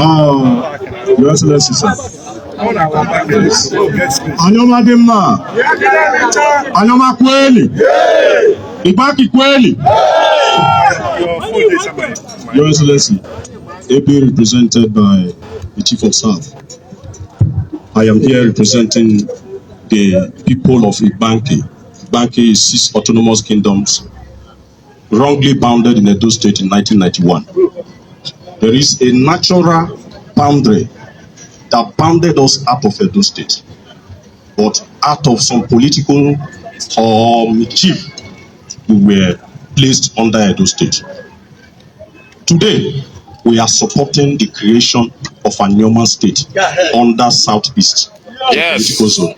Your Excellency, sir. Anioma dị mma. Anioma kweli. Igbanke kweli. Your Excellency, ably represented by the Chief of Staff. I am here representing the people of Igbanke. Igbanke is six autonomous kingdoms wrongly bounded in Edo State in 1991. There is a natural boundary that bounded us out of Edo State. But out of some political chief, we were placed under Edo State. Today, we are supporting the creation of a Anioma State under Southeast political zone.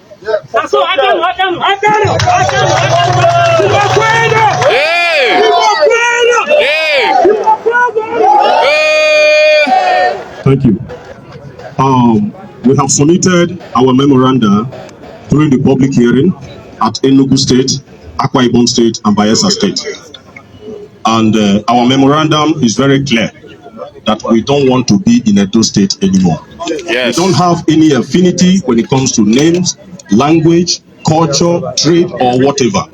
Hey! Hey! Hey! Thank you. We have submitted our memoranda during the public hearing at Enugu State, Akwa Ibom State, and Bayelsa State. And our memorandum is very clear that we don't want to be in Edo State anymore. We don't have any affinity when it comes to names, language, culture, trade, or whatever.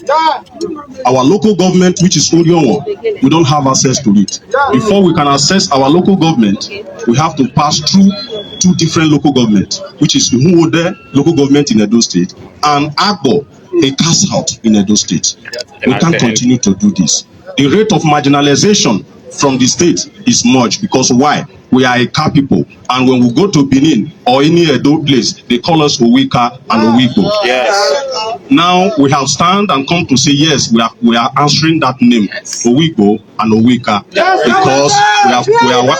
Our local government, which is Orhionmwon, we don't have access to it. Before we can access our local government, we have to pass through two different local government, which is Uhunmwode local government in Edo State and Agbor, Ika South in Edo State. We can't continue to do this. The rate of marginalization from the state is much because why? We are Ika people, and when we go to Benin or any Edo place, they call us Owika and Owigbo. Now we have stand and come to say yes, we are answering that name, Owigbo and Owika, because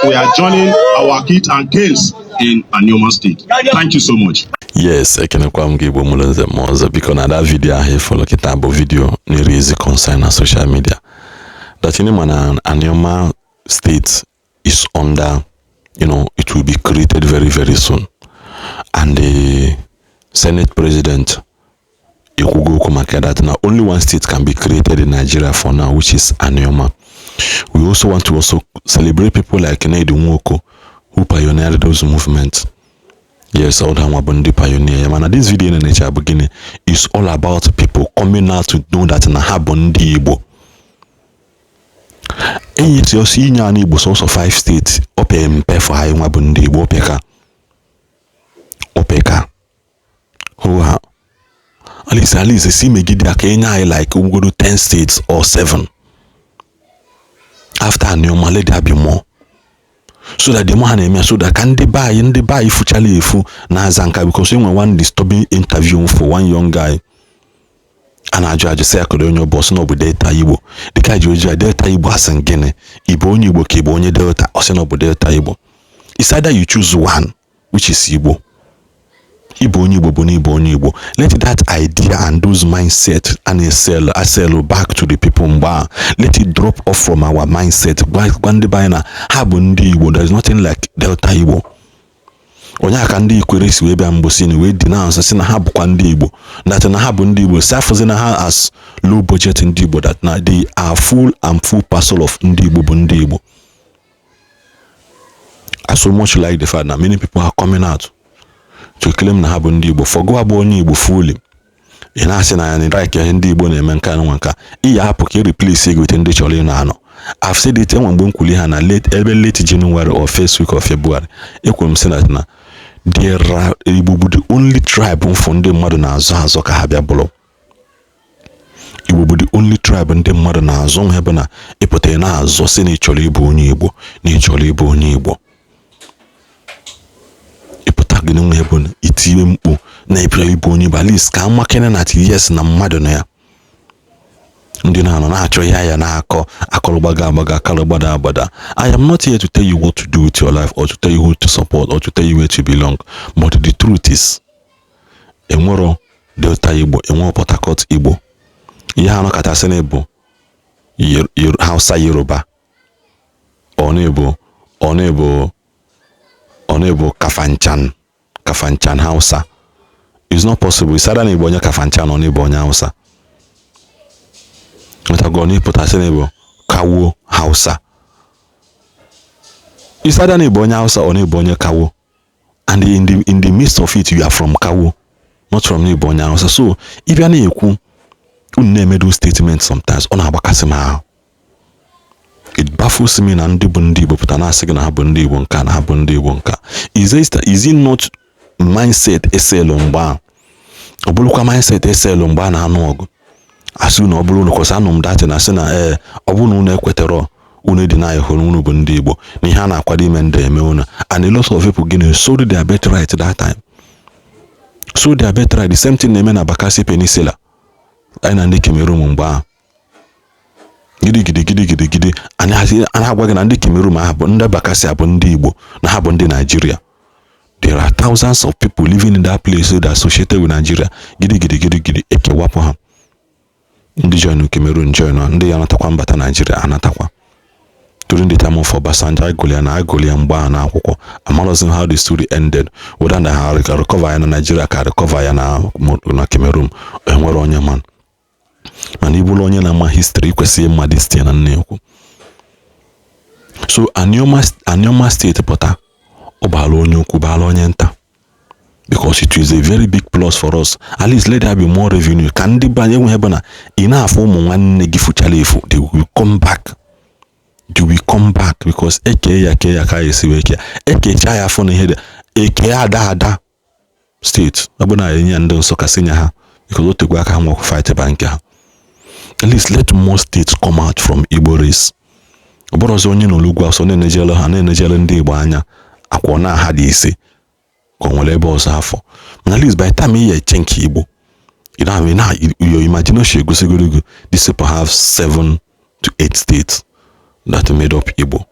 we are joining our kith and kins in Anioma State. Thank you so much. Yes, ekenekwa m gị, Igbo mụrụ nze ma ọzọ. Biko, na that video ahụ ịfọlọ kịta bụ video na-eri concern na social media that you na Anioma State is under, it will be created very, very soon, and the Senate President ekwugo okwu maka that na only one state can be created in Nigeria for now, which is Anioma. We also want to also celebrate people like Ned Nwoko, who pioneered those movements. Yes, all that bụ ndị pioneer ya. Mana this video na-eche bụ gịnị? Is all about people coming out to know that na ha bụ ndị Igbo. Enyi si ọsọ inye anyị Igbo sọsọ 5 steeti, ope mpe for anyị nwa bụ ndị Igbo, opeka opeka hụ ha. At least si megide ya ka enye anyị like ugoro 10 states or 7 after Anioma. Let there be more, so that the more ha na-eme, so that ka ndị be anyị fuchala efu na-aza nka, because enwe one disturbing interview for one young guy a na-ajụ ajụ sị ya kedu onye ọ bụ, sị na ọ bụ Delta Igbo. Dịka ji oji Delta Igbo, asị gịnị? Ị bụ onye Igbo ka ị bụ onye Delta? Ọ sị na ọ bụ Delta Igbo. It's either you choose one, which is Igbo. Ịbụ onye Igbo bụ na ịbụ onye Igbo. Let that idea and those mindset a na-esell asell back to the people mgbe a, let it drop off from our mindset. Gwa ndị be anyị na ha bụ ndị Igbo. There is nothing like Delta Igbo. Onye aka ndị Ikwere si wee bịa mgbosi na wee denounce sị na ha bụkwa ndị Igbo, that na ha bụ ndị Igbo, si afụzi na ha as low budget ndị Igbo, that na they are full and full parcel of ndị Igbo bụ ndị Igbo. I so much like the fact that many people are coming out to claim na ha bụ ndị Igbo. Forgo abụ onye Igbo fully, ị na-asị na ya na like ihe ndị Igbo na-eme nke anụ nka ị ya hapụ ka e replace gị with ndị chọrọ ịnọ anọ. I've said it. Enwe mgbe m kwuli ha na late, ebe late January or first week of February, ekwuru m sị na there are Igbo bụ the only tribe mfụ ndị mmadụ na-azọ azọ ka ha bịa bụrụ. Igbo bụ the only tribe ndị mmadụ na-azọ ha bụ na ịpụta na-azọ sị na ị chọrọ ịbụ onye Igbo, na ị chọrọ ịbụ onye Igbo. Ịpụta gị nwe bụ itinye mkpu na ịpụrụ ịbụ onye Igbo, at least ka amakene na yes, na mmadụ na ya ndị na-anọ na-achọ ihe ya na-akọ akọrọgbaga agbaga, akọrọgbada agbada. I am not here to tell you what to do with your life or to tell you who to support or to tell you where to belong, but the truth is, enwero Delta Igbo, enwero Port Harcourt Igbo. Ihe anọ kachasị na bụ Hausa, Yoruba, ọ na-ebu Kafanchan, Kafanchan Hausa. It's not possible. It's either na ịbụ onye Kafanchan ọ na ịbụ onye Hausa. Nwetago na ịpụtasị na ịbụ Kawo Hausa. It's either na ịbụ onye Hausa or na ịbụ onye Kawo, and in the midst of it, you are from Kawo, not from na ịbụ onye Hausa. So ị bịa na-ekwu, unu na-emedo statement, sometimes ọ na-agbakasị m ahụ. It baffles me na ndị bụ ndị Igbo pụta na-asị gị na ha bụ ndị Igbo nka, na ha bụ ndị Igbo nka. Is it not mindset eselu mgbe ahụ? Ọ bụrụkwa mindset eselu mgbe a na-anụ ọgụ, asị unu ọ bụrụ unu kwụsị anụ m datị na asị na ee, ọ bụrụ na unu ekwetara, unu dị na hụrụ unu bụ ndị Igbo na ihe a na-akwado ime ndị eme unu. And a lot of people, gịnị, sold their birthright that time, sold their birthright. The same thing na-eme na Bakassi Peninsula anyị na ndị Cameroon mgbe ahụ. Gidi gidi gidi gidi gidi, anyị a na-agwa gị na ndị Cameroon ahụ bụ ndị Bakassi, bụ ndị Igbo, na ha bụ ndị Nigeria. There are thousands of people living in that place that associated with Nigeria. Gidi gidi gidi gidi, ekewapụ ha. Ndị join Cameroon join, ndị ya anatakwa mbata Nigeria anatakwa. During the time of Obasanjo, agụrụ ya na agụrụ ya mgbe ahụ n'akwụkwọ. Amarọzi how the story ended, whether na ha recover ya na Nigeria ka recover ya na Cameroon, enwere onye man. Mana ị bụrụ onye na-ama history, kwesịrị ịma this thing na na-ekwu. So Anioma, Anioma Steeti pụta, ọ baala onye ukwu, baala onye nta, because it is a very big plus for us. At least let there be more revenue ka ndị be anyị enweghị ebe na ị na-afụ ụmụ nwanne gị fuchara efu. They will come back, they will come back, because eke ya kee ya ka ya esi wee kee ekecha ya afọ na ihe dị eke ada ada steeti. Ọ bụ na enye ya ndị Nsụka si nye ha, because o tegwe aka ha nwekwa fight ba nke ha. At least let more states come out from Igbo race. Ọ bụrụ ọzọ onye n'olugwu awụsa na-enejere ha, na-enejere ndị Igbo anya akwa na ha dị ise ka ọ nwere ebe ọzọ afọ. Mana at least by the time ị ya eche nke Igbo, you know, I mean, now your imagination egosigoro gị these people have seven to eight states that made up Igbo.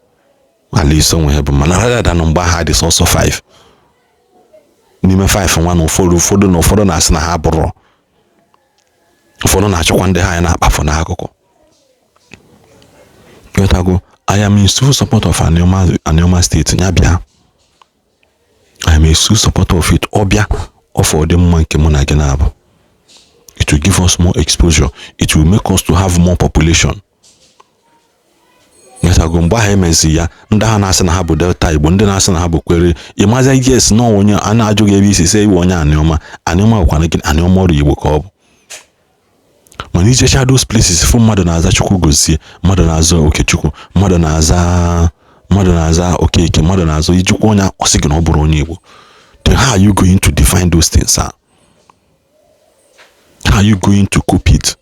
At least onwe ha bụ, mana rather than mgbe ha dị sọsọ five n'ime five nwa na ụfọdụ ụfọdụ na ụfọdụ na-asị na ha bụrụ, ụfọdụ na-achọkwa ndị ha ya na-akpafụ n'akụkụ. Ghọtago? I am in full support of Anioma, Anioma State ya bịa. I am a full supporter of it. Ọ bịa, ọ dị mma nke mụ na gị na-abụ. It will give us more exposure, it will make us to have more population. Ghọtago? Mgbe ahụ emezi ya, ndị ahụ na-asị na ha bụ Delta Igbo, ndị na-asị na ha bụ Kwere, ịmazi yes na onye a na-ajụ gị ebe isi sị iwe onye Anioma. Anioma bụkwana gị Anioma ọrụ Igbo ka ọ bụ. Mana ijecha those places, fụ mmadụ na-aza Chukwu gozie, mmadụ na-aza Okechukwu, mmadụ na-aza Okeke, mmadụ na-aza ijikwa onye ọ sị gị na ọ bụrụ onye Igbo. Then how are you going to define those things, sir? How are you going to cope it?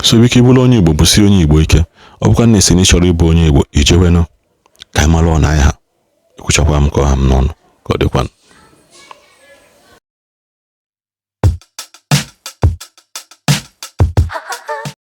So biko, ịbụrụ onye Igbo, bụsi onye Igbo ike. Ọ bụkwa na esi na ị chọrọ ịbụ onye Igbo, ijewenụ ka anyị mara ọ na ha ekwuchakwa m ka ọ ha m n'ọnụ ka ọ dịkwanụ.